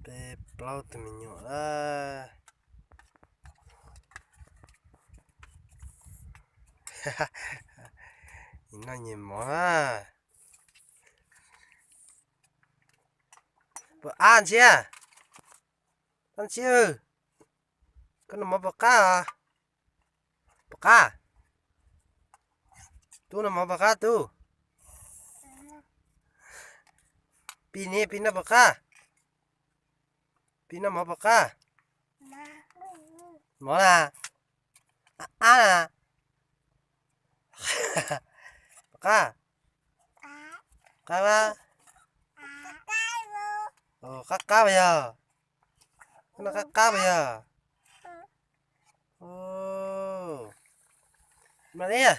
Peb plaub tus me nyuam na. Nyias noj nyias mov na. Puas ab ntsia? Ab ntsia. Koj noj mov puas qab? Puas qab? Tub noj mov puas qab tub? Pis ne, pis noj puas qab? Pis noj mov puas qab? Mov na? Ab na? Puas qab? Qab mas. Qab qab mas yog. Koj noj qab qab mas yog. Mas liab,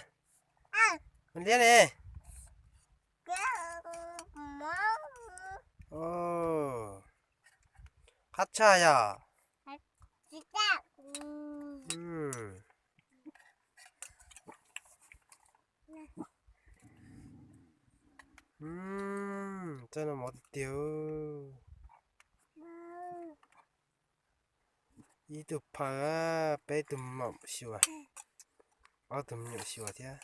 mas liab ne. Qab tshaj yog. Txawj noj mov tiag tiag. Ib tug phaw, peb tug maum xyuas, ob tug me nyuam xyuas thiab,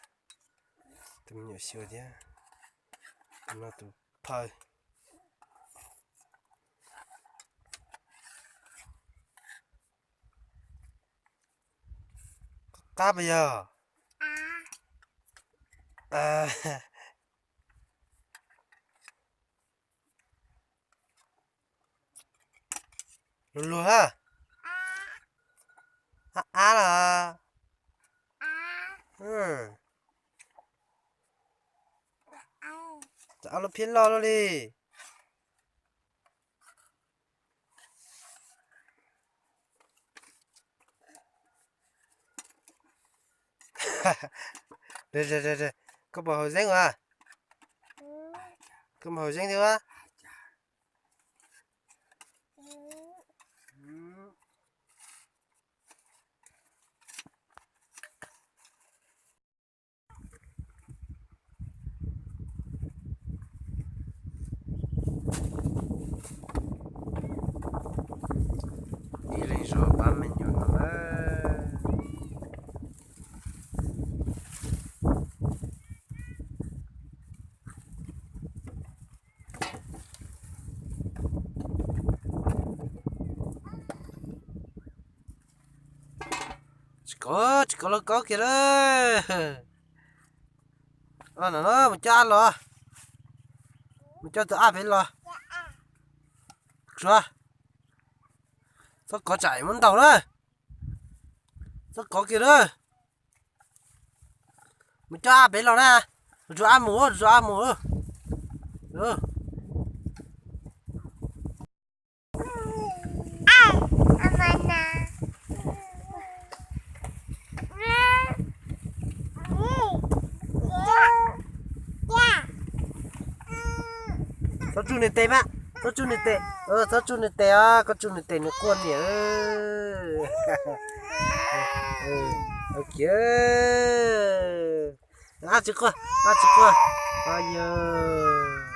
tus me nyuam xyuas thiab, tus no tus phaw. Qab puas yog? Luag luag ha. Ab ab los. Tsam ob lub phiab loj luaj li. Koj puas haus zeeb a? Koj puas haus zeeb thiab a? Ib leeg zov pab me nyuam no na. Tsis kov, tsis kov los kov kiag lawm. No no, mus coj ab los. Mus coj tus ab pem los. Txhob kov tsam muab ntaus na. Txhob kov kiag na. Mus coj ab pem los na. Rub ab mus, rub ab mus. Txhob tsuj nws tes mas, txhob tsuj nws tes, txhob tsuj nws tes os, koj tsuj nws tes nws quaj niam. Kiag, ab tsis quaj, ab tsis quaj, yog.